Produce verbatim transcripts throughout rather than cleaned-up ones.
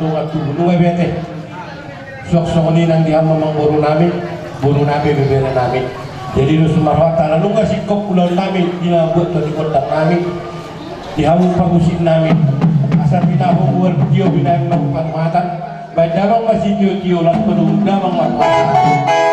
Nunga tubu, nunga bete. Suang songon i nang di hamu amangboru nami, boru nami, bebere nami. Jadi dos ma rohanta, nunga singkop ulaon nami di na mambuat toni gondang nami, di hamu pamusik nami. Asa pinahu mual tio binaen ma panguhatan, baen damang ma sitio-tio, laos padomu damang ma panguhatan.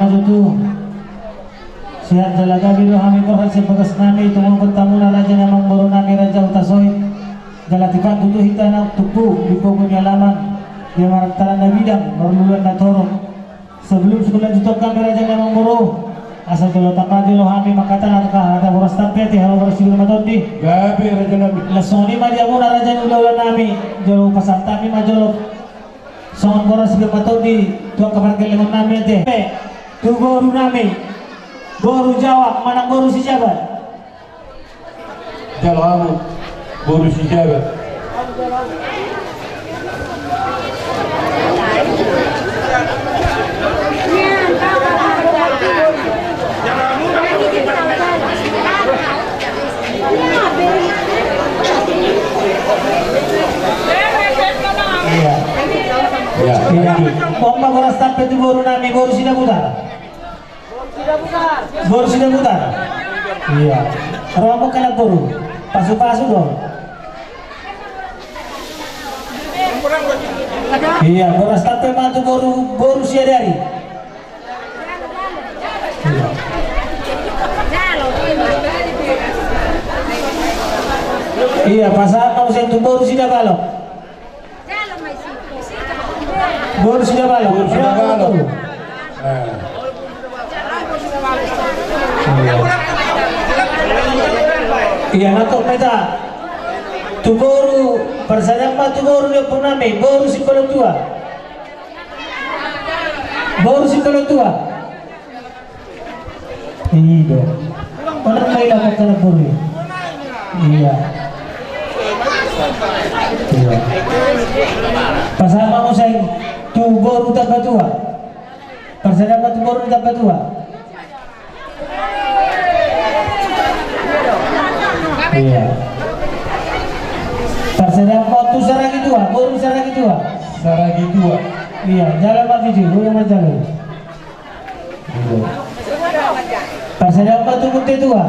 Tutu, sehat jala gabe do hami borhat sian bagas nami, tumangkon hamuna raja ni amangboru nami, Raja Hutasoit. Jala tipak tutu hita na tumpu di pogu ni alaman, di marantara na bidang, marluluan na torop. Sebelum sihulanjuthon hami, raja ni amangboru, Asa jolo tamba jolo hami mangkatai hata boras tampe, hata boras sibir matondi. Gabe raja nami. Laos songon i ma di hamuna raja ni hulahula nami, jolo pasahat hami ma jolo songon boras sibir matondi tu angka pargellengon nami ate. Tu boru nami, boru Jawa manang boru Sijabat? Jalo hamu boru Sijabat. Iya. Iya. Iya. Boras tampe tu boru nami, boru Sidabutar. Boru Sidabutar. Iya. Romo kena boru. Pasu-pasu do. Iya, boras tampe ma tu boru, boru Siadari. Iya. Iya, pasahat ma muse tu boru Sidabalok. Boru Sidabalok. Boru Sidabalok. Eh. Iya. Iya, nangkok ma hita. Tu boru, pasahat ma tu boru ni ompu nami, boru Sipolotua. Boru Sipolotua. Iya. Mana kau dapat telepon? Iya. Iya. Pasahat ma muse tu boru Tambatua. Pasahat ma tu boru Tambatua. Iya. Pasahat ma tu Saragitua, boru Saragitua. Saragitua. Iya, jalo ma video, boru ma jalo. Pasahat ma tu Muntetua.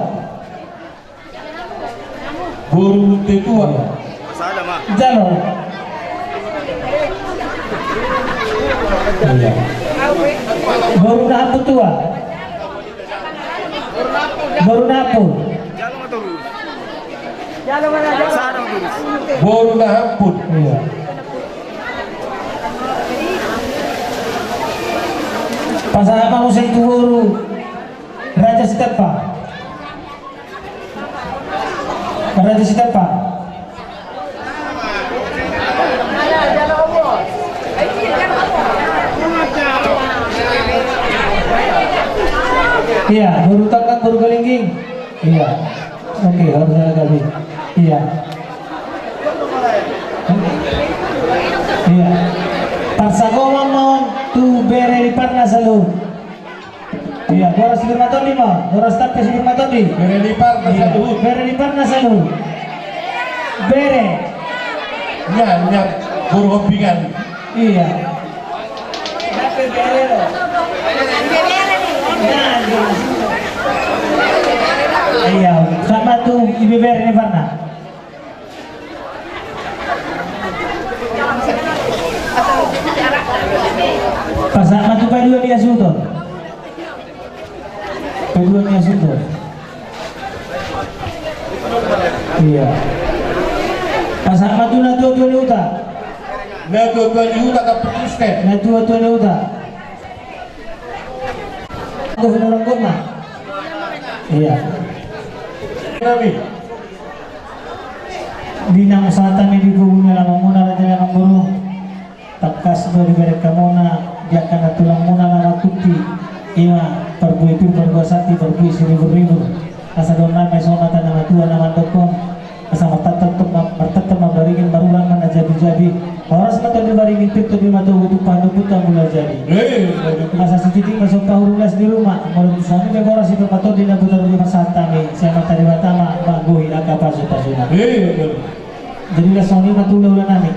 Boru Muntetua. Jalo. Iya. Boru Nahamput tua. Boru Nahamput. Boru Nahamput. Iya. Pasahat ma muse tu boru Raja Sitepa. Raja Sitepa. Iya, boru Tonggang, boru Galingging. Iya. Oke, harus ada kami. Iya. Iya. Parsagoman ma on tu bere ni Parna saluhut. Iya, boras sibir matondi ma on, boras tampe sibir matondi. Bere ni Parna saluhut. Bere ni Parna saluhut. Bere. Nya, nya, boru Hombingan. Iya. Iya, sama tu ibebere ni Parna. Pasahat ma tu paidua ni hasuhuton. Paidua ni hasuhuton. Iya. Pasahat ma tu natuatua ni huta. Natuatua ni huta Kampung Kristen. Natuatua ni huta. Anggo hinoranggotna. Iya. Nami. Di na masa tami di kubu ni alamanmuna raja ni amangboru. Tangkas do dibereng hamuna di angka na tulangmuna na mangkuti. Ima parbue pir, parbue santi, parbue siriburribur. Asa dohonon nami songon hata ni natuatua na mandokkon. Asa martantang ma, martantang ma baringin, marurat ma na jabijabi. Horas ma tondi baringin pir, tondi ma togu tumpah, tumpah tumpah mula jadi. Asa sititik ma sompa hurung las di ruma. Molo tu songon i pe boras i pe ma tondi na butar di pasahat hami. Sai ma tadi batama manggohi angka pasupasuna. Jadi las songon i ma tu hulahula nami.